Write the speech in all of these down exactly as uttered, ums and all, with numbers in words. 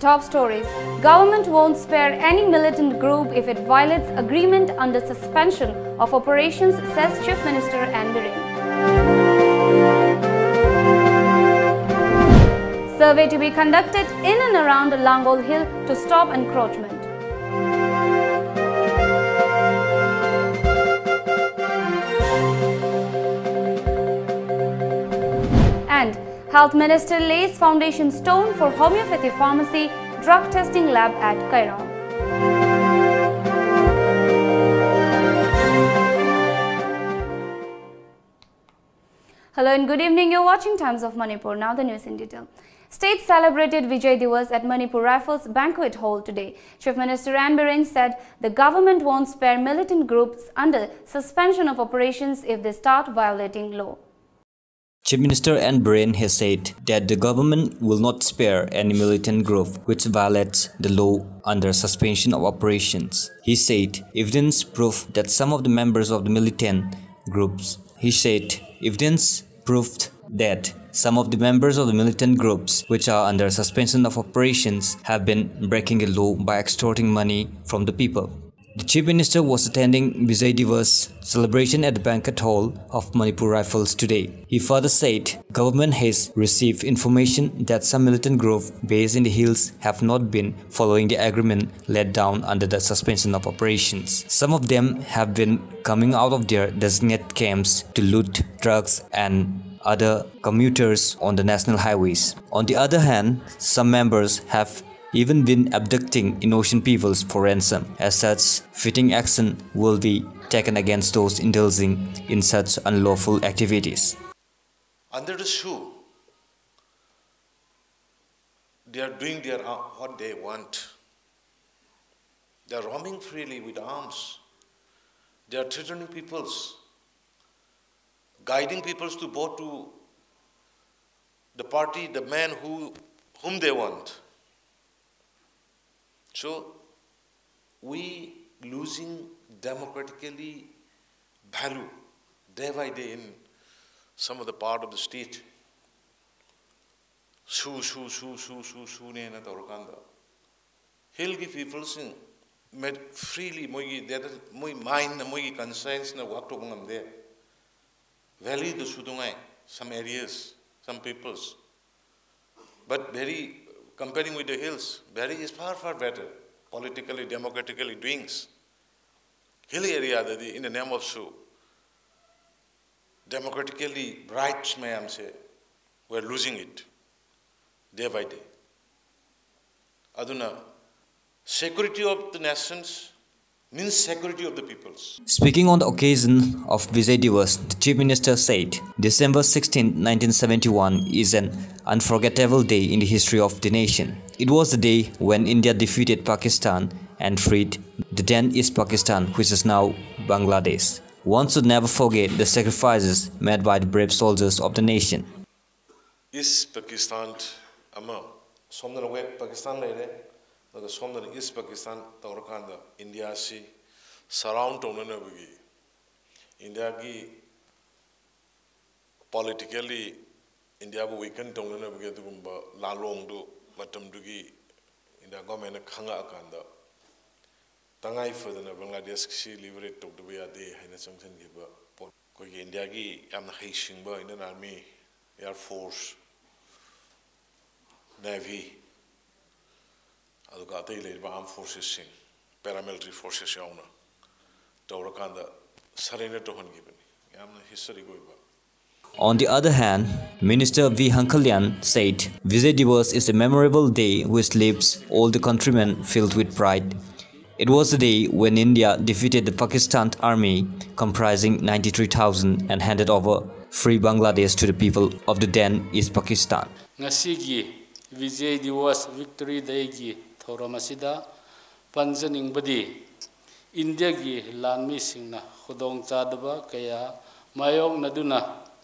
Top stories. Government won't spare any militant group if it violates agreement under suspension of operations, says Chief Minister N. Biren. Survey to be conducted in and around Langol Hill to stop encroachment. And Health Minister lays foundation stone for homeopathy pharmacy drug testing lab at Kairong. Hello and good evening. You're watching Times of Manipur. Now the news in detail. State celebrated Vijay Diwas at Manipur Rifles Banquet Hall today. Chief Minister N. Biren said the government won't spare militant groups under suspension of operations if they start violating law. Chief Minister N. Biren has said that the government will not spare any militant group which violates the law under suspension of operations. He said evidence proved that some of the members of the militant groups. He said evidence proved that some of the members of the militant groups which are under suspension of operations have been breaking a law by extorting money from the people. The Chief Minister was attending Vijay Diwas celebration at the banquet hall of Manipur Rifles today. He further said government has received information that some militant group based in the hills have not been following the agreement laid down under the suspension of operations. Some of them have been coming out of their designated camps to loot trucks and other commuters on the national highways. On the other hand, some members have even been abducting innocent peoples for ransom. As such, fitting action will be taken against those indulging in such unlawful activities. Under the shoe, they are doing their, uh, what they want. They are roaming freely with arms. They are threatening peoples, guiding peoples to vote to the party, the man who, whom they want. So we losing democratically value day by day in some of the part of the state. ꯁꯨ ꯁꯨ ꯁꯨ ꯁꯨ ꯁꯨ ꯁꯨꯅꯦꯅ ꯇꯧꯔꯀꯥꯟꯗ ꯍꯤꯜꯒꯤ ꯄꯤꯄꯜꯁꯤꯡ ꯃꯦꯠ freely ꯃꯣꯏꯒꯤ data ꯃꯣꯏ ꯃꯥꯏꯟꯅ ꯃꯣꯏꯒꯤ ꯀꯟꯁꯥꯏꯟꯁꯅ ꯋꯥꯛ ꯇꯧꯕ ꯉꯝꯗꯦ꯫ ꯚꯦꯂꯤꯗ ꯁꯨꯗꯉꯥꯏ, some areas, some peoples, but Bheri, comparing with the hills, Bheri is far far better politically, democratically doings. Hill areaꯗꯗꯤ in the name of ꯁꯨ democratically rights ꯃꯌꯥꯝꯁꯦ, we're losing it day by day. ꯑꯗꯨꯅ security of the nations means security of the peoples. Speaking on the occasion of Vijay Diwas, the Chief Minister said, "December sixteenth, nineteen seventy-one is an unforgettable day in the history of the nation. It was the day when India defeated Pakistan and freed the then East Pakistan, which is now Bangladesh. One should never forget the sacrifices made by the brave soldiers of the nation." East Pakistan ꯑꯃ, ꯁꯣꯝꯗꯅ West Pakistan ꯂꯩꯔꯦ, ꯑꯗꯨꯒ ꯁꯣꯝꯗꯅ East Pakistan ꯇꯧꯔꯀꯥꯟꯗ ꯏꯟꯗꯤꯌꯥꯁꯤ ꯁꯔꯥꯎꯟ ꯇꯧꯅꯅꯕꯒꯤ, ꯏꯟꯗꯤꯌꯥꯒꯤ politically ꯏꯟꯗꯤꯌꯥꯕꯨ ꯋꯤꯀꯟ ꯇꯧꯅꯅꯕꯒꯤ ꯑꯗꯨꯒꯨꯝꯕ ꯂꯥꯂꯣꯡꯗꯨ ꯃꯇꯝꯗꯨꯒꯤ India ꯒꯣꯔꯃꯦꯟꯅ ꯈꯪꯉꯛꯑꯀꯥꯟꯗ ꯇꯉꯥꯏ ꯐꯗꯅ ꯕꯪꯒ꯭ꯂꯥꯗꯦꯁꯁꯤ ꯂꯤꯕꯔꯦꯠ ꯇꯧꯗꯕ ꯌꯥꯗꯦ ꯍꯥꯏꯅ ꯆꯪꯁꯤꯟꯈꯤꯕ ꯄꯣꯠ꯫ ꯑꯩꯈꯣꯏꯒꯤ ꯏꯟꯗꯤꯌꯥꯒꯤ ꯌꯥꯝꯅ ꯍꯩꯁꯤꯡꯕ Indian Army, Air Force, Navy, ꯑꯗꯨꯒ ꯑꯇꯩ ꯂꯩꯔꯤꯕ armed forcesꯁꯤꯡ, paramilitary forces ꯌꯥꯎꯅ ꯇꯧꯔꯀꯥꯟꯗ ꯁꯔꯦꯟꯗꯔ ꯇꯧꯍꯟꯈꯤꯕꯅꯤ꯫ ꯌꯥꯝꯅ ꯍꯤꯁꯇꯣꯔꯤꯛ ꯑꯣꯏꯕ꯫ On the other hand, Minister V Hankhalyan said, "Vijay Diwas is a memorable day which leaves all the countrymen filled with pride. It was the day when India defeated the Pakistan army comprising ninety-three thousand and handed over free Bangladesh to the people of the then East Pakistan." ꯉꯁꯤꯒꯤ Bijay Diwas, victory ꯗꯦꯒꯤ ꯊꯧꯔꯝ ꯑꯁꯤꯗ ꯄꯟꯖꯅꯤꯡꯕꯗꯤ, ꯏꯟꯗꯤꯌꯥꯒꯤ ꯂꯥꯟꯃꯤꯁꯤꯡꯅ ꯈꯨꯗꯣꯡꯆꯥꯗꯕ ꯀꯌꯥ ꯃꯥꯌꯣꯛꯅꯗꯨꯅ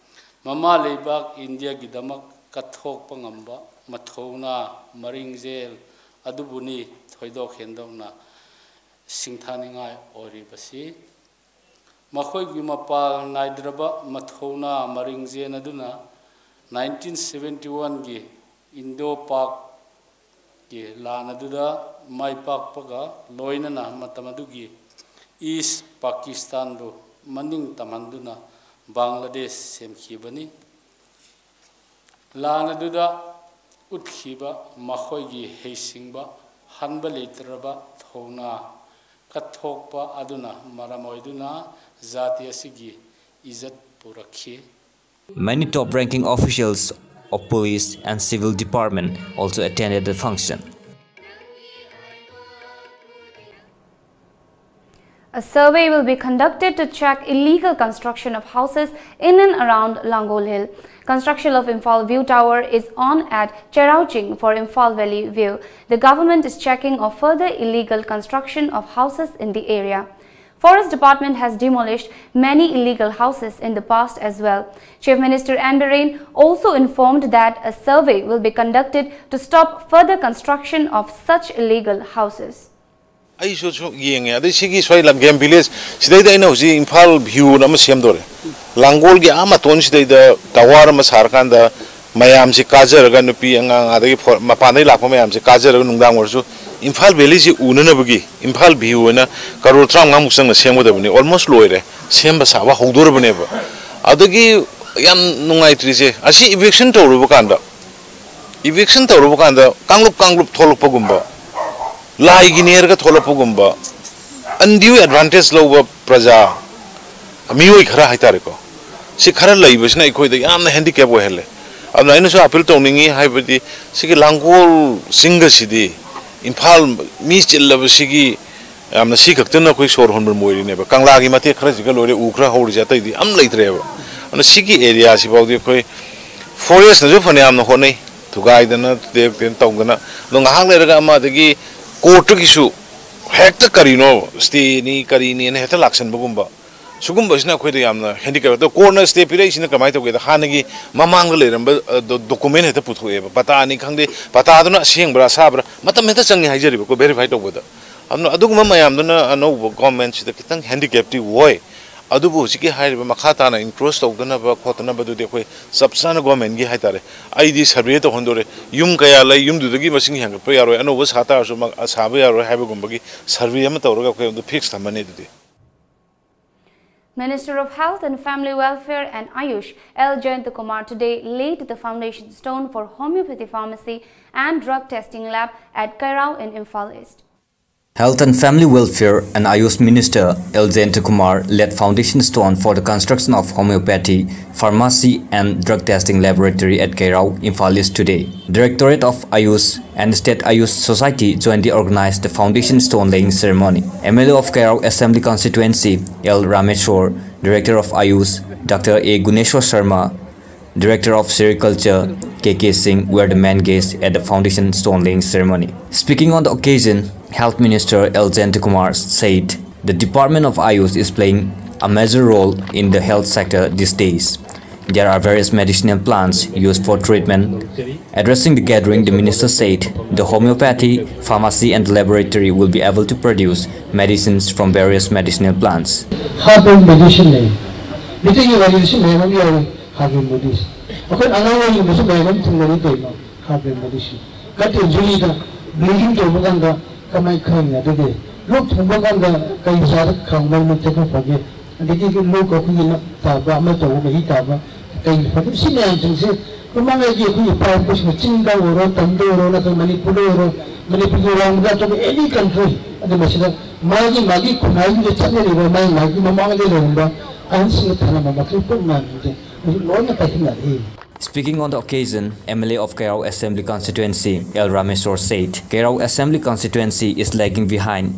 ꯃꯃꯥ ꯂꯩꯕꯥꯛ ꯏꯟꯗꯤꯌꯥꯒꯤꯗꯃꯛ ꯀꯠꯊꯣꯛꯄ ꯉꯝꯕ ꯃꯊꯧꯅꯥ ꯃꯔꯤꯡꯖꯦꯜ ꯑꯗꯨꯕꯨꯅꯤ ꯊꯣꯏꯗꯣꯛ ꯍꯦꯟꯗꯣꯛꯅ ꯁꯤꯡꯊꯥꯅꯤꯡꯉꯥꯏ ꯑꯣꯏꯔꯤꯕꯁꯤ꯫ ꯃꯈꯣꯏꯒꯤ ꯃꯄꯥꯜ ꯅꯥꯏꯗ꯭ꯔꯕ ꯃꯊꯧꯅꯥ ꯃꯔꯤꯡꯖꯦꯟ ꯑꯗꯨꯅ nineteen seventy oneꯒꯤ ꯏꯟꯗꯣ ꯄꯥꯛꯀꯤ ꯂꯥꯟ ꯑꯗꯨꯗ ꯃꯥꯏ ꯄꯥꯛꯄꯒ ꯂꯣꯏꯅꯅ ꯃꯇꯝ ꯑꯗꯨꯒꯤ ꯏꯁ ꯄꯥꯀꯤꯁꯇꯥꯟꯕꯨ ꯃꯅꯤꯡ ꯇꯝꯍꯟꯗꯨꯅ ꯕꯪꯒ꯭ꯂꯥꯗꯦꯁ ꯁꯦꯝꯈꯤꯕꯅꯤ꯫ ꯂꯥꯟ ꯑꯗꯨꯗ ꯎꯠꯈꯤꯕ ꯃꯈꯣꯏꯒꯤ ꯍꯩꯁꯤꯡꯕ, ꯍꯟꯕ ꯂꯩꯇ꯭ꯔꯕ ꯊꯧꯅꯥ ꯀꯠꯊꯣꯛꯄ ꯑꯗꯨꯅ ꯃꯔꯝ ꯑꯣꯏꯗꯨꯅ ꯖꯥꯇꯤ ꯑꯁꯤꯒꯤ ꯏꯖꯠ ꯄꯨꯔꯛꯈꯤ꯫ Many top-ranking officials of police and civil department also attended the function. A survey will be conducted to check illegal construction of houses in and around Langol Hill. Construction of Imphal View Tower is on at Cherauching for Imphal Valley View. The government is checking of further illegal construction of houses in the area. Forest Department has demolished many illegal houses in the past as well. Chief Minister N. Biren also informed that a survey will be conducted to stop further construction of such illegal houses. ꯑꯩꯁꯨ ꯁꯨꯝ ꯌꯦꯡꯉꯦ꯫ ꯑꯗꯩ ꯁꯤꯒꯤ ꯁ꯭ꯋꯥꯏ ꯂꯝꯒꯦꯝ village ꯁꯤꯗꯩꯗ ꯑꯩꯅ ꯍꯧꯖꯤꯛ ꯏꯝꯐꯥꯜ ꯚ꯭ꯌꯨꯅ ꯑꯃ ꯁꯦꯝꯗꯣꯔꯦ꯫ ꯂꯥꯡꯒꯣꯜꯒꯤ ꯑꯥ ꯃꯇꯣꯟ ꯁꯤꯗꯩꯗ ꯇꯋꯥꯔ ꯑꯃ ꯁꯥꯔꯀꯥꯟꯗ ꯃꯌꯥꯝꯁꯤ ꯀꯥꯖꯔꯒ, ꯅꯨꯄꯤ ꯑꯉꯥꯡ ꯑꯗꯒꯤ ꯐꯣ- ꯃꯄꯥꯟꯗꯩ ꯂꯥꯛꯄ ꯃꯌꯥꯝꯁꯤ ꯀꯥꯖꯔꯒ ꯅꯨꯡꯗꯥꯡ ꯑꯣꯏꯔꯁꯨ ꯏꯝꯐꯥꯜ ꯚꯦꯂꯤꯁꯤ ꯎꯅꯅꯕꯒꯤ ꯏꯝꯐꯥꯜ ꯚ꯭ꯌꯨ ꯑꯣꯏꯅ ꯀꯔꯣꯔ ꯇꯔꯥꯃꯉꯥꯃꯨꯛ ꯆꯪꯅ ꯁꯦꯝꯒꯗꯕꯅꯤ꯫ ꯑꯣꯜꯃꯣꯁ ꯂꯣꯏꯔꯦ, ꯁꯦꯝꯕ ꯁꯥꯕ ꯍꯧꯗꯣꯔꯕꯅꯦꯕ꯫ ꯑꯗꯒꯤ ꯌꯥꯝ ꯅꯨꯡꯉꯥꯏꯇ꯭ꯔꯤꯁꯦ, ꯑꯁꯤ ꯏꯚꯤꯛꯁꯟ ꯇꯧꯔꯨꯕ ꯀꯥꯟꯗ ꯏꯚꯤꯛꯁꯟ ꯇꯧꯔꯨꯕ ꯀꯥꯟꯗ ꯀꯥꯡꯂꯨꯞ ꯀꯥꯡꯂꯨꯞ ꯊꯣꯛꯂꯛꯄꯒꯨꯝꯕ, ꯂꯥꯏꯒꯤ ꯅꯦꯔꯒ ꯊꯣꯛꯂꯛꯄꯒꯨꯝꯕ, ꯑꯟꯗ꯭ꯌꯨ ꯑꯦꯗꯚꯥꯟꯇꯦꯖ ꯂꯧꯕ ꯄ꯭ꯔꯖꯥ, ꯃꯤꯑꯣꯏ ꯈꯔ ꯍꯥꯏꯇꯥꯔꯦꯀꯣ, ꯁꯤ ꯈꯔ ꯂꯩꯕꯁꯤꯅ ꯑꯩꯈꯣꯏꯗ ꯌꯥꯝꯅ ꯍꯦꯟꯗꯤꯀꯦꯞ ꯑꯣꯏꯍꯜꯂꯦ꯫ ꯑꯗꯨꯅ ꯑꯩꯅꯁꯨ ꯑꯥꯄꯤꯜ ꯇꯧꯅꯤꯡꯉꯤ, ꯍꯥꯏꯕꯗꯤ ꯁꯤꯒꯤ ꯂꯥꯡꯒꯣꯜ ꯆꯤꯡꯒꯁꯤꯗꯤ ꯏꯝꯐꯥꯜ ꯃꯤ ꯆꯤꯜꯂꯕꯁꯤꯒꯤ ꯌꯥꯝꯅ ꯁꯤ ꯈꯛꯇꯅ ꯑꯩꯈꯣꯏ ꯁꯣꯔ ꯍꯣꯟꯐꯝ ꯑꯣꯏꯔꯤꯅꯦꯕ꯫ ꯀꯪꯂꯥꯒꯤ ꯃꯇꯦꯛ ꯈꯔꯁꯤꯒ ꯂꯣꯏꯔꯦ, ꯎ ꯈꯔ ꯍꯧꯔꯤꯁꯦ, ꯑꯇꯩꯗꯤ ꯑꯝ ꯂꯩꯇ꯭ꯔꯦꯕ꯫ ꯑꯗꯨꯅ ꯁꯤꯒꯤ ꯑꯦꯔꯤꯌꯥꯁꯤꯐꯥꯎꯗꯤ ꯑꯩꯈꯣꯏ ꯐꯣꯔꯦꯁꯅꯁꯨ ꯐꯅꯌꯥꯝꯅ ꯍꯣꯠꯅꯩ, ꯊꯨꯒꯥꯏꯗꯅ ꯇꯦꯛ ꯇꯦꯛ ꯇꯧꯗꯅ꯫ ꯑꯗꯣ ꯉꯥꯏꯍꯥꯛ ꯂꯩꯔꯒ ꯑꯃ ꯑꯗꯒꯤ ꯀꯣꯔꯠꯇꯒꯤꯁꯨ ꯍꯦꯛꯇ ꯀꯔꯤꯅꯣ ꯁ꯭ꯇꯦꯅꯤ ꯀꯔꯤꯅꯤꯅ ꯍꯦꯛꯇ ꯂꯥꯛꯁꯟꯕꯒꯨꯝꯕ, ꯁꯤꯒꯨꯝꯕꯁꯤꯅ ꯑꯩꯈꯣꯏꯗ ꯌꯥꯝꯅ ꯍꯦꯟꯗꯤꯀꯦꯞ꯫ ꯑꯗꯣ ꯀꯣꯔꯠꯅ ꯁ꯭ꯇꯦ ꯄꯤꯔꯛꯏꯁꯤꯅ ꯀꯃꯥꯏꯅ ꯇꯧꯒꯦꯗ, ꯍꯥꯟꯅꯒꯤ ꯃꯃꯥꯡꯗ ꯂꯩꯔꯝꯕ, ꯑ, ꯗꯣ-, ꯗꯣꯀꯨꯃꯦꯟ ꯍꯦꯛꯇ ꯄꯨꯊꯣꯛꯑꯦꯕ, ꯄꯇꯥꯅꯤ ꯈꯪꯗꯦ, ꯄꯇꯥꯗꯨꯅ ꯑꯁꯦꯡꯕ꯭ꯔꯥ ꯑꯁꯥꯕ꯭ꯔꯥ, ꯃꯇꯝ ꯍꯦꯛꯇ ꯆꯪꯉꯤ ꯍꯥꯏꯖꯔꯤꯕꯀꯣ ꯚꯦꯔꯤꯐꯥꯏ ꯇꯧꯕꯗ꯫ ꯑꯗꯨꯅ ꯑꯗꯨꯒꯨꯝꯕ ꯃꯌꯥꯝꯗꯨꯅ ꯑꯅꯧꯕ ꯒꯣꯔꯃꯦꯟꯁꯤꯗ ꯈꯤꯇꯪ ꯍꯦꯟꯗꯤꯀꯦꯞꯇꯤ ꯑꯣꯏ꯫ ꯑꯗꯨꯕꯨ ꯍꯧꯖꯤꯛꯀꯤ ꯍꯥꯏꯔꯤꯕ ꯃꯈꯥ ꯇꯥꯅ ꯏꯟꯀ꯭ꯔꯣꯆ ꯇꯧꯗꯅꯕ ꯈꯣꯠꯇꯅꯕꯗꯨꯗꯤ ꯑꯩꯈꯣꯏ ꯆꯞ ꯆꯥꯅ ꯒꯣꯔꯃꯦꯟꯒꯤ ꯍꯥꯏꯇꯥꯔꯦ, ꯑꯩꯗꯤ ꯁꯔꯚꯦ ꯇꯧꯍꯟꯗꯣꯔꯦ꯫ ꯌꯨꯝ ꯀꯌꯥ ꯂꯩ, ꯌꯨꯝꯗꯨꯗꯒꯤ ꯃꯁꯤꯡ ꯍꯦꯟꯒꯠꯄ ꯌꯥꯔꯣꯏ, ꯑꯅꯧꯕ ꯁꯥ ꯇꯥꯔꯁꯨ ꯃ-, ꯁꯥꯕ ꯌꯥꯔꯣꯏ ꯍꯥꯏꯕꯒꯨꯝꯕꯒꯤ ꯁꯔꯚꯦ ꯑꯃ ꯇꯧꯔꯒ ꯑꯩꯈꯣꯏ ꯑꯗꯨ ꯐꯤꯛꯁ ꯊꯝꯃꯅꯤ꯫ ꯑꯗꯨꯗꯤ Minister of Health and Family Welfare and Ayush, L Jayantakumar, today laid the foundation stone for homeopathy pharmacy and drug testing lab at Kairao in Imphal East. Health and Family Welfare and Ayush Minister L Jayantakumar laid foundation stone for the construction of homeopathy pharmacy and drug testing laboratory at Kairao, Imphal East today. Directorate of Ayush and State Ayush Society jointly organized the foundation stone laying ceremony. M L A of Kairao Assembly Constituency, L Rameshwar, Director of Ayush, Doctor A Guneshwar Sharma, Director of Sericulture, K K Singh, were the main guests at the foundation stone laying ceremony. Speaking on the occasion, Health Minister L Jayantakumar said the Department of Ayush is playing a major role in the health sector these days. There are various medicinal plants used for treatment. Addressing the gathering, the minister said the homeopathy, pharmacy and the laboratory will be able to produce medicines from various medicinal plants. Herbal medicine ꯅꯦ꯫ ꯃꯤꯇꯩꯒꯤ ꯋꯥꯔꯤꯗꯁꯨ ꯃꯌꯥꯝ ꯑꯃ ꯌꯥꯎꯏ꯫ Herbal medicine꯫ ꯑꯩꯈꯣꯏ ꯑꯉꯥꯡ ꯑꯣꯏꯔꯤꯉꯩꯗꯁꯨ ꯃꯌꯥꯝ ꯑꯃ ꯊꯦꯡꯅꯔꯤ ꯀꯩꯅꯣ꯫ Herbal medicine꯫ ꯀꯠꯇꯦ ꯖꯨꯔꯤꯗ bleeding ꯇꯧꯕ ꯀꯥꯟꯗ ꯀꯃꯥꯏ ꯈꯪꯉꯤ? ꯑꯗꯨꯗꯤ ꯂꯣꯛ ꯊꯨꯡꯕ ꯀꯥꯟꯗ ꯀꯩ ꯆꯥꯔ ꯈꯥꯡꯕ ꯃꯩ ꯇꯦꯛꯄ ꯐꯒꯦ? ꯑꯗꯒꯤꯗꯤ ꯂꯣꯛ ꯑꯩꯈꯣꯏꯒꯤ ꯅꯞ ꯇꯥꯕ, ꯑꯃ ꯇꯧꯕ, ꯃꯍꯤ ꯇꯥꯕ, ꯀꯩ ꯐꯒꯦ? ꯁꯤ ꯃꯌꯥꯝꯁꯤꯡꯁꯦ ꯃꯃꯥꯡꯉꯩꯒꯤ ꯑꯩꯈꯣꯏꯒꯤ ꯏꯄꯥ ꯏꯄꯨꯁꯤꯡꯅ ꯆꯤꯡꯗ ꯑꯣꯏꯔꯣ, ꯇꯝꯗ ꯑꯣꯏꯔꯣ, ꯅꯠꯇ꯭ꯔꯒ ꯃꯅꯤꯄꯨꯔꯗ ꯑꯣꯏꯔꯣ, ꯃꯅꯤꯄꯨꯔꯒꯤ ꯋꯥꯡꯃꯗ ꯑꯇꯣꯞꯄ any country, ꯑꯗꯨ ꯃꯁꯤꯗ ꯃꯥꯒꯤ ꯃꯥꯒꯤ ꯈꯨꯟꯅꯥꯏꯗꯨꯗ ꯆꯠꯅꯔꯤꯕ ꯃꯥꯒꯤ ꯃꯥꯒꯤ ꯃꯃꯥꯡꯗ ꯂꯩꯔꯝꯕ ꯑꯍꯟꯁꯤꯡꯅ ꯊꯝꯂꯝꯕ ꯃꯈꯩ ꯄꯨꯝꯅꯃꯛꯁꯦ ꯍꯧꯖꯤꯛ ꯂꯣꯏꯅ ꯀꯥꯏꯈꯠꯅꯔꯛꯏ꯫ Speaking on the occasion, M L A of Kairao Assembly Constituency, L Rameshwar, said Kairao Assembly Constituency is lagging behind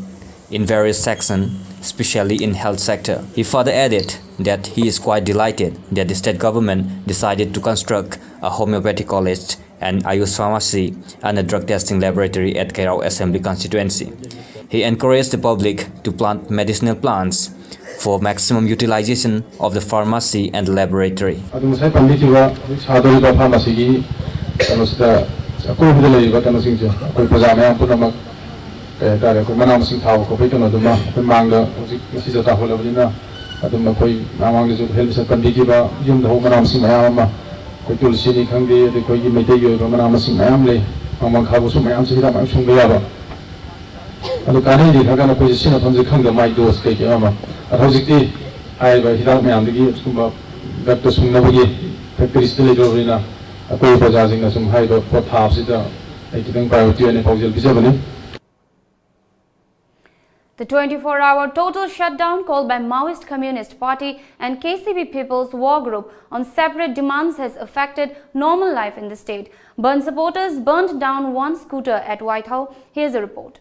in various sections, especially in health sector. He further added that he is quite delighted that the state government decided to construct a homeopathy college, an Ayush pharmacy, and a drug testing laboratory at Kairao Assembly Constituency. He encouraged the public to plant medicinal plants for maximum utilization of the pharmacy and laboratory. ꯑꯗꯨ ꯉꯁꯥꯏ ꯄꯟꯕꯤꯈꯤꯕ ꯍꯧꯖꯤꯛ ꯁꯥꯗꯧꯔꯤꯕ ꯐꯥꯔꯃꯥꯁꯤꯒꯤ ꯀꯩꯅꯣꯁꯤꯗ ꯑꯀꯣꯏꯕꯗ ꯂꯩꯔꯤꯕ ꯀꯩꯅꯣꯁꯤꯡꯁꯦ ꯑꯩꯈꯣꯏ ꯄ꯭ꯔꯖꯥ ꯃꯌꯥꯝ ꯄꯨꯝꯅꯃꯛ ꯀꯩ ꯍꯥꯏꯇꯥꯔꯦ, ꯑꯩꯈꯣꯏ ꯃꯅꯥ ꯃꯁꯤꯡ ꯊꯥꯕ ꯈꯣꯠꯄꯒꯤ ꯀꯩꯅꯣꯗꯨꯃ ꯑꯩꯈꯣꯏ ꯃꯥꯡꯗ ꯍꯧꯖꯤꯛ ꯉꯁꯤ ꯖꯇ꯭ꯔꯥ ꯍꯧꯠꯂꯕꯅꯤꯅ ꯑꯗꯨꯝ ꯑꯩꯈꯣꯏ ꯃꯃꯥꯡꯗꯁꯨ ꯍꯦꯜꯠ ꯃꯤꯁꯟ ꯄꯟꯕꯤꯈꯤꯕ ꯌꯨꯝꯗ ꯍꯧꯕ ꯃꯅꯥ ꯃꯁꯤꯡ ꯃꯌꯥꯝ ꯑꯃ, ꯑꯩꯈꯣꯏ ꯇꯨꯜꯁꯤꯅꯤ ꯈꯪꯗꯦ, ꯑꯗꯩ ꯑꯩꯈꯣꯏꯒꯤ ꯃꯩꯇꯩꯒꯤ ꯑꯣꯏꯕ ꯃꯅꯥ ꯃꯁꯤꯡ ꯃꯌꯥꯝ ꯂꯩ, ꯅꯣꯡꯃꯪꯈꯥ ꯐꯥꯎꯁꯨ ꯃꯌꯥꯝꯁꯦ ꯍꯤꯗꯥꯛ ꯃꯌꯥꯝ ꯁꯨꯡꯕ ꯌꯥꯕ꯫ ꯑꯗꯨ ꯀꯥꯟꯅꯩꯗꯤ ꯈꯔ ꯀꯥꯟꯅ ꯑꯩꯈꯣꯏꯁꯦ ꯁꯤꯖꯤꯟꯅꯐꯝꯁꯦ ꯈꯪꯗꯕ, ꯃꯥꯏ ꯗꯣꯁ ꯀꯩ ꯀꯩ ꯑꯃ꯫ ꯑꯗꯣ ꯍꯧꯖꯤꯛꯇꯤ ꯍꯥꯏꯔꯤꯕ ꯍꯤꯗꯥꯛ ꯃꯌꯥꯝꯗꯒꯤ ꯑꯁꯤꯒꯨꯝꯕ ꯗ꯭ꯔꯛꯇ ꯁꯨꯡꯅꯕꯒꯤ ꯐꯦꯛꯇꯔꯤꯁꯤꯗ ꯂꯩꯔꯕꯅꯤꯅ ꯑꯩꯈꯣꯏ ꯄ꯭ꯔꯖꯥꯁꯤꯡꯅ ꯁꯨꯝ ꯍꯥꯏꯔꯤꯕ ꯄꯣꯠ ꯊꯥꯕꯁꯤꯗ ꯑꯩ ꯈꯤꯇꯪ ꯄ꯭ꯔꯥꯏꯌꯣꯔꯤꯇꯤ ꯑꯣꯏꯅ ꯄꯥꯎꯖꯦꯜ ꯄꯤꯖꯕꯅꯤ꯫ The twenty-four hour total shutdown called by Maoist Communist Party and K C P People's War Group on separate demands has affected normal life in the state. Bandh supporters burned down one scooter at Waithao. Here's a report.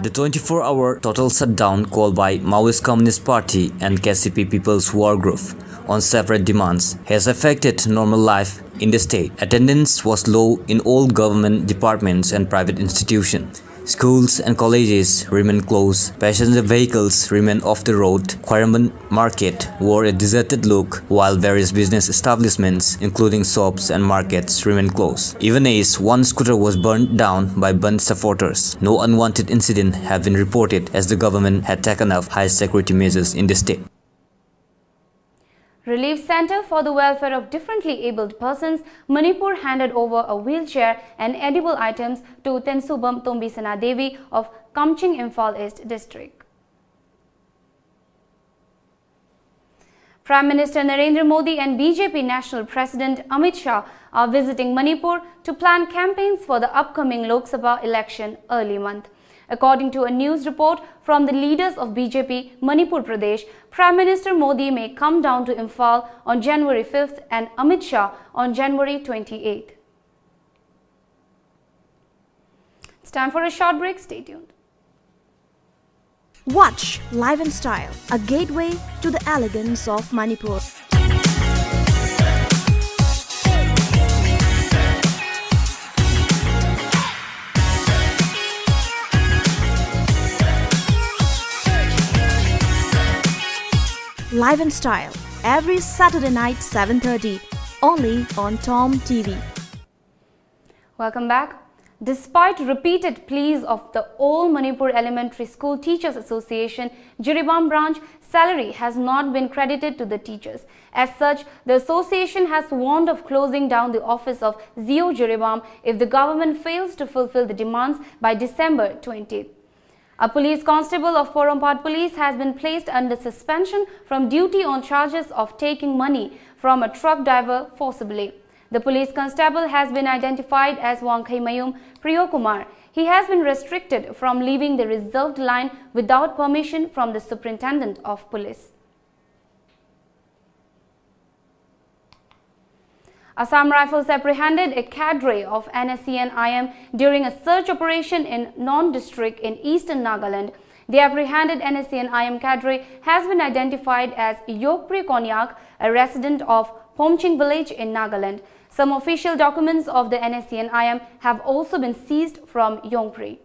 The twenty-four hour total shutdown called by Maoist Communist Party and K C P People's War Group on separate demands has affected normal life in the state. Attendance was low in all government departments and private institutions. Schools and colleges remain closed, passenger vehicles remain off the road, Khwairamband Market wore a deserted look, while various business establishments, including shops and markets, remain closed. Even as one scooter was burned down by Bandh supporters, no unwanted incident have been reported as the government had taken up high security measures in the state. Relief Center for the Welfare of Differently Abled Persons, Manipur handed over a wheelchair and edible items to Tensubam Tombisana Devi of Kamching, Imphal East District. Prime Minister Narendra Modi and B J P National President Amit Shah are visiting Manipur to plan campaigns for the upcoming Lok Sabha election early month. According to a news report from the leaders of B J P Manipur Pradesh, Prime Minister Modi may come down to Imphal on January fifth and Amit Shah on January twenty-eighth. It's time for a short break. Stay tuned. Watch Live and Style, a gateway to the elegance of Manipur. Live and Style, every Saturday night, seven thirty, only on Tom T V. Welcome back. Despite repeated pleas of the All Manipur Elementary School Teachers Association, Jiribam branch, salary has not been credited to the teachers. As such, the association has warned of closing down the office of Zio Jiribam if the government fails to fulfill the demands by December twentieth. A police constable of Porompat Police has been placed under suspension from duty on charges of taking money from a truck driver forcibly. The police constable has been identified as Wangkheimayum Priyokumar. He has been restricted from leaving the reserved line without permission from the superintendent of police. Assam Rifles apprehended a cadre of N S C N I M during a search operation in Non district in eastern Nagaland. The apprehended N S C N I M cadre has been identified as Yokpri Konyak, a resident of Phomching village in Nagaland. Some official documents of the N S C N I M have also been seized from Yongpri.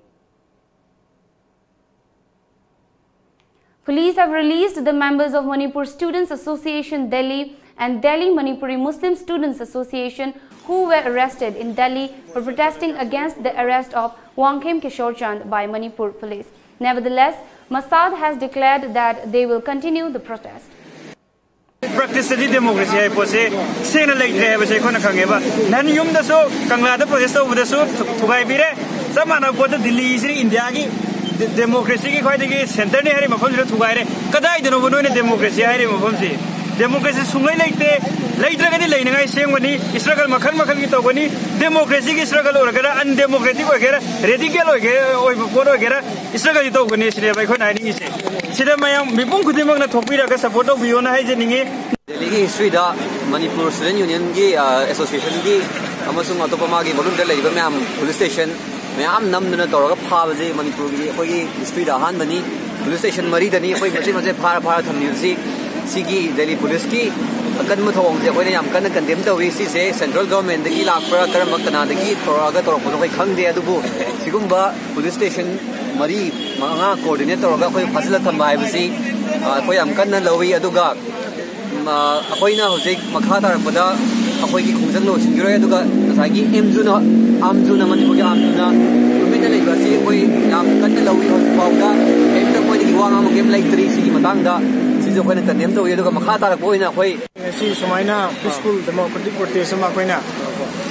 Police have released the members of Manipur Students Association Delhi and Delhi Manipuri Muslim Students Association who were arrested in Delhi for protesting against the arrest of Wangkhem Kishore Chand by Manipur police. Nevertheless, Masad has declared that they will continue the protest. Practice ꯇꯗꯤ democracy ꯍꯥꯏꯕ ꯄꯣꯠꯁꯦ ꯁꯦꯡꯅ ꯂꯩꯇ꯭ꯔꯦ ꯍꯥꯏꯕꯁꯦ ꯑꯩꯈꯣꯏꯅ ꯈꯪꯉꯦꯕ꯫ ꯅꯍꯥꯟ ꯌꯨꯝꯗꯁꯨ ꯀꯪꯂꯥꯗ protest ꯇꯧꯕꯗꯁꯨ ꯊꯨꯒꯥꯏꯕꯤꯔꯦ꯫ ꯆꯞ ꯃꯥꯟꯅꯕ ꯄꯣꯠꯇ ꯗꯤꯜꯂꯤꯁꯤꯅ ꯏꯟꯗꯤꯌꯥꯒꯤ democracy ꯒꯤ ꯈ꯭ꯋꯥꯏꯗꯒꯤ centre ꯅꯤ ꯍꯥꯏꯔꯤꯕ ꯃꯐꯝꯁꯤꯗ ꯊꯨꯒꯥꯏꯔꯦ꯫ ꯀꯗꯥꯏꯗꯅꯣꯕ ꯅꯣꯏꯅ democracy ꯍꯥꯏꯔꯤꯕ ꯃꯐꯝꯁꯤ? Democracy ꯁꯨꯡꯂꯩ ꯂꯩꯇꯦ꯫ ꯂꯩꯇ꯭ꯔꯒꯗꯤ ꯂꯩꯅꯉꯥꯏ ꯁꯦꯝꯒꯅꯤ꯫ Struggle ꯃꯈꯜ ꯃꯈꯜꯒꯤ ꯇꯧꯒꯅꯤ꯫ Democracy ꯒꯤ struggle ꯑꯣꯏꯔꯒꯦꯔꯥ, undemocratic ꯑꯣꯏꯒꯦꯔꯥ, radical ꯑꯣꯏꯒꯦ ꯑꯣꯏꯕ ꯄꯣꯠ ꯑꯣꯏꯒꯦꯔꯥ, struggle ꯗꯤ ꯇꯧꯒꯅꯤ ꯁꯤꯅꯦꯕ ꯑꯩꯈꯣꯏꯅ ꯍꯥꯏꯅꯤꯡꯉꯤꯁꯦ꯫ ꯁꯤꯗ ꯃꯌꯥꯝ ꯃꯤꯄꯨꯝ ꯈꯨꯗꯤꯡꯃꯛꯅ ꯊꯣꯛꯄꯤꯔꯒ support ꯇꯧꯕꯤꯌꯣꯅ ꯍꯥꯏꯖꯅꯤꯡꯉꯤ꯫ ꯗꯦꯜꯂꯤꯒꯤ history ꯗ ꯃꯅꯤꯄꯨꯔ Student Union ꯒꯤ ꯑꯦꯁꯣꯁꯤꯌꯦꯁꯟꯒꯤ ꯑꯃꯁꯨꯡ ꯑꯇꯣꯞꯄ ꯃꯥꯒꯤ volunteer ꯂꯩꯔꯤꯕ ꯃꯌꯥꯝ police station ꯃꯌꯥꯝ ꯅꯝꯗꯨꯅ ꯇꯧꯔꯒ ꯐꯥꯕꯁꯦ ꯃꯅꯤꯄꯨꯔꯒꯤ ꯑꯩꯈꯣꯏꯒꯤ history ꯗ ꯑꯍꯥꯟꯕꯅꯤ꯫ Police station ꯃꯔꯤꯗꯅꯤ ꯑꯩꯈꯣꯏ ꯃꯆꯦꯠ ꯃꯆꯦꯠ ꯐꯥꯔ ꯐꯥꯔ ꯊꯝꯂꯤꯕꯁꯤ꯫ ꯁꯤꯒꯤ ꯗꯦꯜꯂꯤ police ꯀꯤ ꯑꯀꯟꯕ ꯊꯧꯑꯣꯡꯁꯦ ꯑꯩꯈꯣꯏꯅ ꯌꯥꯝ ꯀꯟꯅ condemn ꯇꯧꯏ꯫ ꯁꯤꯁꯦ central government ꯗꯒꯤ ꯂꯥꯛꯄ꯭ꯔꯥ, ꯀꯔꯝꯕ ꯀꯅꯥꯗꯒꯤ ꯇꯧꯔꯛꯑꯒ ꯇꯧꯔꯛꯄꯅꯣ ꯑꯩꯈꯣꯏ ꯈꯪꯗꯦ꯫ ꯑꯗꯨꯕꯨ ꯁꯤꯒꯨꯝꯕ police station ꯃꯔꯤ ꯃꯉꯥ coordinate ꯇꯧꯔꯒ ꯑꯩꯈꯣꯏ ꯐꯥꯖꯤꯜꯂ ꯊꯝꯕ ꯍꯥꯏꯕꯁꯤ ꯑꯩꯈꯣꯏ ꯌꯥꯝ ꯀꯟꯅ ꯂꯧꯏ꯫ ꯑꯗꯨꯒ ꯑꯩꯈꯣꯏꯅ ꯍꯧꯖꯤꯛ ꯃꯈꯥ ꯇꯥꯔꯛꯄꯗ ꯑꯩꯈꯣꯏꯒꯤ ꯈꯣꯡꯖꯪ ꯂꯣꯏꯁꯤꯟꯈꯤꯔꯣꯏ꯫ ꯑꯗꯨꯒ ꯉꯁꯥꯏꯒꯤ ꯑꯦꯝꯖꯨꯅ ꯑꯥꯝꯖꯨꯅ ꯃꯅꯤꯄꯨꯔꯒꯤ ꯑꯥꯝꯖꯨꯅ ꯇꯨꯃꯤꯟꯅ ꯂꯩꯕ ꯑꯁꯤ ꯑꯩꯈꯣꯏ ꯌꯥꯝ ꯀꯟꯅ ꯂꯧꯏ꯫ ꯍꯧꯖꯤꯛ ꯐꯥꯎꯗ ꯀꯔꯤꯝꯇ ꯃꯣꯏꯗꯒꯤ ꯋꯥ ꯉꯥꯡꯕ ꯀꯔꯤꯝ ꯂꯩꯇ꯭ꯔꯤ꯫ ꯁꯤꯒꯤ ꯃꯇꯥꯡꯗ ꯁꯤꯁꯨ ꯑꯩꯈꯣꯏꯅ ꯀꯟꯗꯦꯝ ꯇꯧꯏ꯫ ꯑꯗꯨꯒ ꯃꯈꯥ ꯇꯥꯔꯛꯄ ꯑꯣꯏꯅ ꯑꯩꯈꯣꯏ ꯉꯁꯤ ꯁꯨꯃꯥꯏꯅ ꯄꯤꯁꯐꯨꯜ ꯗꯦꯃꯣꯀ꯭ꯔꯦꯇꯤꯛ ꯄ꯭ꯔꯣꯇꯦꯁ ꯑꯃ ꯑꯩꯈꯣꯏꯅ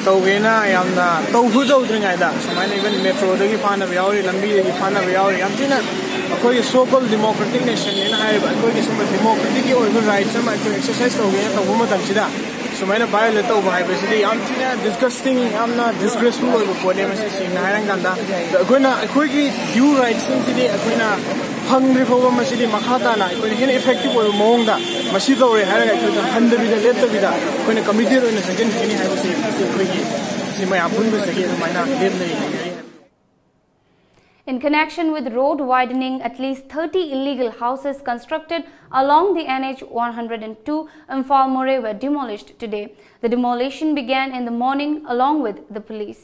ꯇꯧꯒꯦꯅ ꯌꯥꯝꯅ ꯇꯧꯁꯨ ꯇꯧꯗ꯭ꯔꯤꯉꯩꯗ ꯁꯨꯃꯥꯏꯅ ꯏꯚꯟ ꯃꯦꯇ꯭ꯔꯣꯗꯒꯤ ꯐꯥꯅꯕ ꯌꯥꯎꯔꯤ, ꯂꯝꯕꯤꯗꯒꯤ ꯐꯥꯅꯕ ꯌꯥꯎꯔꯤ꯫ ꯌꯥꯝ ꯊꯤꯅ ꯑꯩꯈꯣꯏꯒꯤ ꯁꯣ ꯀꯣꯜ ꯗꯦꯃꯣꯀ꯭ꯔꯦꯇꯤꯛ ꯅꯦꯁꯟꯅꯦꯅ ꯍꯥꯏꯔꯤꯕ ꯑꯩꯈꯣꯏꯒꯤ ꯁꯨꯝꯕ ꯗꯦꯃꯣꯀ꯭ꯔꯦꯇꯤꯛꯀꯤ ꯑꯣꯏꯕ ꯔꯥꯏꯠꯁ ꯑꯃ ꯑꯩꯈꯣꯏ ꯑꯦꯛꯁꯔꯁꯥꯏꯁ ꯇꯧꯒꯦꯅ ꯇꯧꯕ ꯃꯇꯝꯁꯤꯗ ꯁꯨꯃꯥꯏꯅ ꯚꯥꯏꯑꯣꯂꯦꯠ ꯇꯧꯕ ꯍꯥꯏꯕꯁꯤꯗꯤ ꯌꯥꯝ ꯊꯤꯅ ꯗꯤꯁꯒꯁꯇꯤꯡ, ꯌꯥꯝꯅ ꯗꯤꯁꯒ꯭ꯔꯦꯁꯐꯨꯜ ꯑꯣꯏꯕ ꯄꯣꯠꯅꯦ꯫ ꯃꯁꯤ ꯁꯦꯡꯅ ꯍꯥꯏꯔꯀꯥꯟꯗ ꯑꯩꯈꯣꯏꯅ ꯑꯩꯈꯣꯏꯒꯤ ꯗ꯭ꯌꯨ ꯔꯥꯏꯠꯁꯤꯡꯁꯤꯗꯤ ꯑꯩꯈꯣꯏꯅ ꯐꯪꯗ꯭ꯔꯤ ꯐꯥꯎꯕ ꯃꯁꯤꯗꯤ ꯃꯈꯥ ꯇꯥꯅ ꯑꯩꯈꯣꯏꯅ ꯍꯦꯟꯅ ꯏꯐꯦꯛꯇꯤꯚ ꯑꯣꯏꯕ ꯃꯑꯣꯡꯗ ꯃꯁꯤ ꯇꯧꯔꯦ ꯍꯥꯏꯔꯒ ꯑꯩꯈꯣꯏꯅ ꯍꯟꯗꯕꯤꯗ ꯂꯦꯞꯇꯕꯤꯗ ꯑꯩꯈꯣꯏꯅ ꯀꯃꯤꯇꯦꯠ ꯑꯣꯏꯅ ꯆꯪꯁꯤꯟꯒꯅꯤ ꯍꯥꯏꯕꯁꯤ ꯑꯩꯈꯣꯏꯒꯤ ꯁꯤ ꯃꯌꯥꯝ ꯄꯨꯟꯕꯁꯤꯗꯒꯤ ꯑꯗꯨꯃꯥꯏꯅ ꯂꯦꯞꯅꯔꯤ ꯂꯩꯅꯔꯤ ꯍꯥꯏꯕ꯫ In connection with road widening, at least thirty illegal houses constructed along the N H one hundred and two Imphal Moreh were demolished today. The demolition began in the morning along with the police.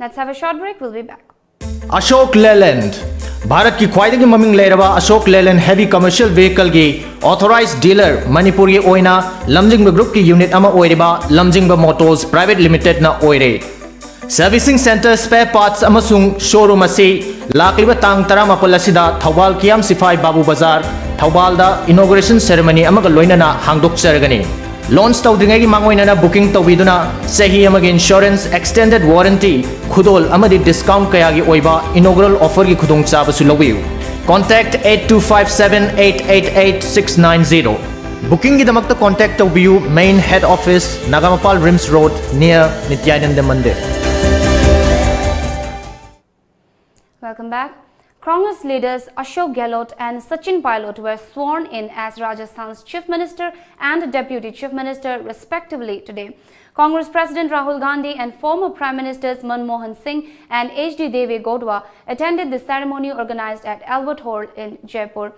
Let's have a short break. We'll be back. Ashok Leyland, ꯚꯥꯔꯠꯀꯤ ꯈ꯭ꯋꯥꯏꯗꯒꯤ ꯃꯃꯤꯡ ꯂꯩꯔꯕ ꯑꯁꯣꯛ ꯂꯦꯂꯦꯟ heavy commercial ꯚꯦꯍꯤꯀꯜꯒꯤ authorise dealer, ꯃꯅꯤꯄꯨꯔꯒꯤ ꯑꯣꯏꯅ ꯂꯝꯖꯤꯡꯕ ꯒ꯭ꯔꯨꯞꯀꯤ unit ꯑꯃ ꯑꯣꯏꯔꯤꯕ ꯂꯝꯖꯤꯡꯕ ꯃꯣꯇꯣꯔꯁ ꯄ꯭ꯔꯥꯏꯚꯦꯠ ꯂꯤꯃꯤꯇꯦꯗꯅ ꯑꯣꯏꯔꯦ꯫ ꯁꯔꯚꯤꯁꯤꯡ ꯁꯦꯟꯇꯔ, ꯁ꯭ꯄꯦꯌꯔ ꯄꯥꯔꯠꯁ ꯑꯃꯁꯨꯡ ꯁꯣꯔꯨꯝ ꯑꯁꯤ ꯂꯥꯛꯂꯤꯕ ꯇꯥꯡ ꯇꯔꯥꯃꯥꯄꯜ ꯑꯁꯤꯗ ꯊꯧꯕꯥꯜ ꯀꯤꯌꯥꯝ ꯁꯤꯐꯥꯏ ꯕꯥꯕꯨ ꯕꯖꯥꯔ, ꯊꯧꯕꯥꯜꯗ ꯏꯅꯣꯒ꯭ꯔꯦꯁꯟ ꯁꯦꯔꯦꯃꯅꯤ ꯑꯃꯒ ꯂꯣꯏꯅꯅ ꯍꯥꯡꯗꯣꯛꯆꯔꯒꯅꯤ꯫ ꯂꯣꯟꯆ ꯇꯧꯗ꯭ꯔꯤꯉꯩꯒꯤ ꯃꯥꯡꯑꯣꯏꯅꯅ ꯕꯨꯀꯤꯡ ꯇꯧꯕꯤꯗꯨꯅ ꯆꯍꯤ ꯑꯃꯒꯤ ꯏꯟꯁꯨꯔꯦꯟꯁ, ꯑꯦꯛꯁꯇꯦꯟꯗꯦꯗ ꯋꯥꯔꯦꯟꯇꯤ, ꯈꯨꯗꯣꯜ ꯑꯃꯗꯤ ꯗꯤꯁꯀꯥꯎꯟꯠ ꯀꯌꯥꯒꯤ ꯑꯣꯏꯕ ꯏꯅꯣꯒ꯭ꯔꯦꯜ ꯑꯣꯐꯔꯒꯤ ꯈꯨꯗꯣꯡꯆꯥꯕꯁꯨ ꯂꯧꯕꯤꯌꯨ꯫ Contact eight two five seven eight eight eight six nine zero꯫ ꯕꯨꯀꯤꯡꯒꯤꯗꯃꯛꯇ ꯀꯣꯟꯇꯦꯛ ꯇꯧꯕꯤꯌꯨ, main head office, Nagamapal RIMS road, near Nityananda Mandir. Welcome back. Congress leaders Ashok Gehlot and Sachin Pilot were sworn in as Rajasthan's Chief Minister and Deputy Chief Minister, respectively, today. Congress President Rahul Gandhi and former Prime Ministers Manmohan Singh and H D Deve Gaudhua attended the ceremony organized at Albert Hall in Jaipur.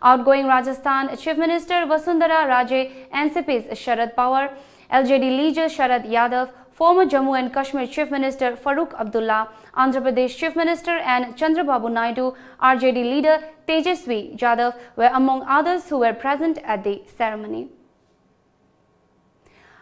Outgoing Rajasthan Chief Minister Vasundhara Raje, N C P's Sharad Pawar, L J D leader Sharad Yadav, former Jammu and Kashmir Chief Minister Farooq Abdullah, Andhra Pradesh Chief Minister N Chandrababu Naidu, R J D leader Tejaswi Yadav were among others who were present at the ceremony.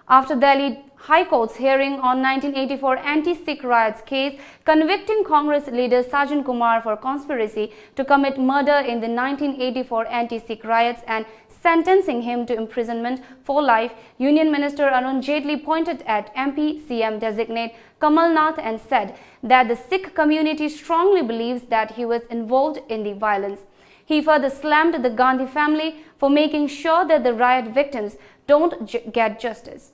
After Delhi High Court's hearing on nineteen eighty-four anti-Sikh riots case, convicting Congress leader Sajjan Kumar for conspiracy to commit murder in the nineteen eighty-four anti-Sikh riots and sentencing him to imprisonment for life, Union Minister Arun Jaitley pointed at M P C M designate Kamal Nath and said that the Sikh community strongly believes that he was involved in the violence. He further slammed the Gandhi family for making sure that the riot victims don't ju- get justice.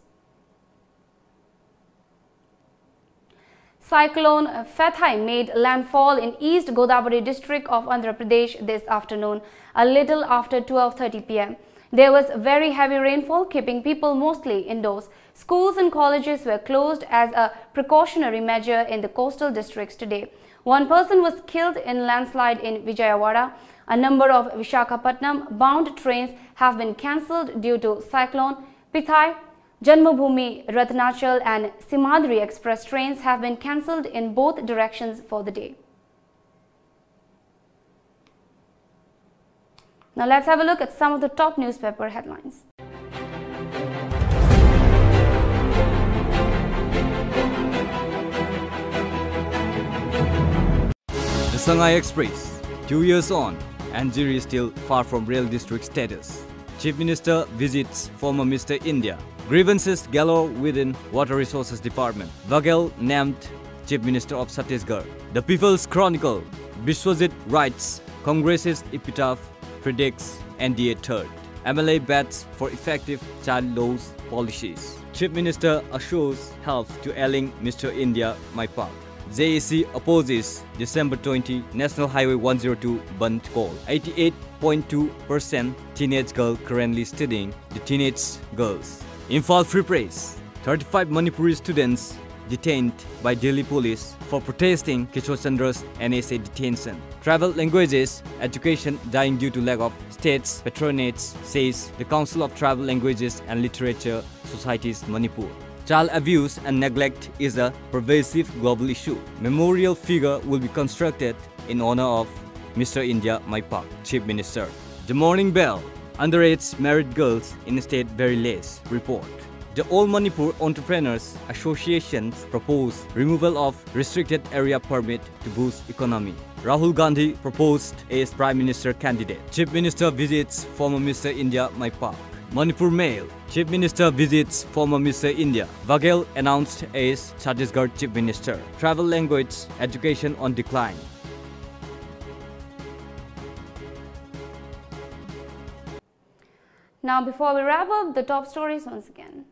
Cyclone Fathai made landfall in East Godavari district of Andhra Pradesh this afternoon, a little after twelve thirty p m. There was very heavy rainfall, keeping people mostly indoors. Schools and colleges were closed as a precautionary measure in the coastal districts today. One person was killed in landslide in Vijayawada. A number of Visakhapatnam bound trains have been cancelled due to cyclone Pithai. Janmabhoomi Ratnachal and Simhadri Express trains have been cancelled in both directions for the day. Now let's have a look at some of the top newspaper headlines. The Sangai Express, two years on, and Jiri is still far from real district status. Chief Minister visits former Mister India. Grievances galore within Water Resources Department. Baghel named Chief Minister of Chhattisgarh. The People's Chronicle, Biswajit writes, Congress's epitaph predicts N D A third. M L A bets for effective child laws policies. Chief Minister assures help to ailing Mister India Maipak. J A C opposes December twenty National Highway one zero two bandh call. Eighty-eight point two percent teenage girl currently studying the teenage girls. Imphal Free Press. Thirty-five Manipuri students detained by Delhi police for protesting Kishore Chandra's N S A detention. Tribal languages education dying due to lack of state's patronage, says the Council of Tribal Languages and Literature Societies Manipur. Child abuse and neglect is a pervasive global issue. Memorial figure will be constructed in honor of Mister India Maipak, Chief Minister. The Morning Bell, underage married girls in state very less report. The All Manipur Entrepreneurs Association proposed removal of restricted area permit to boost economy. Rahul Gandhi proposed as Prime Minister candidate. Chief Minister visits former Mister India Mai Pak. Manipur Mail. Chief Minister visits former Mister India. Baghel announced as Chhattisgarh Chief Minister. Tribal language education on decline. Now, before we wrap up, the top stories once again.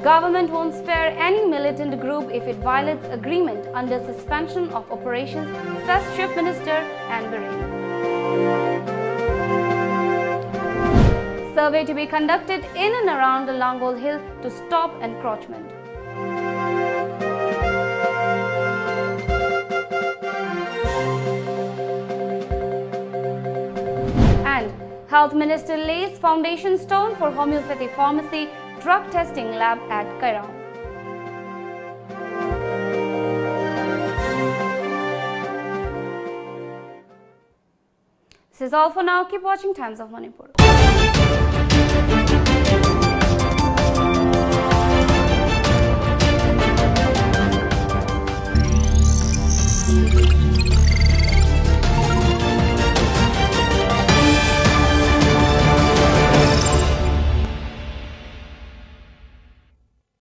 Government won't spare any militant group if it violates agreement under suspension of operations, says Chief Minister N. Biren. Survey to be conducted in and around the Langol Hill to stop encroachment. And Health Minister lays foundation stone for homeopathy pharmacy drug testing lab at Kairong. This is all for now. Keep watching Times of Manipur.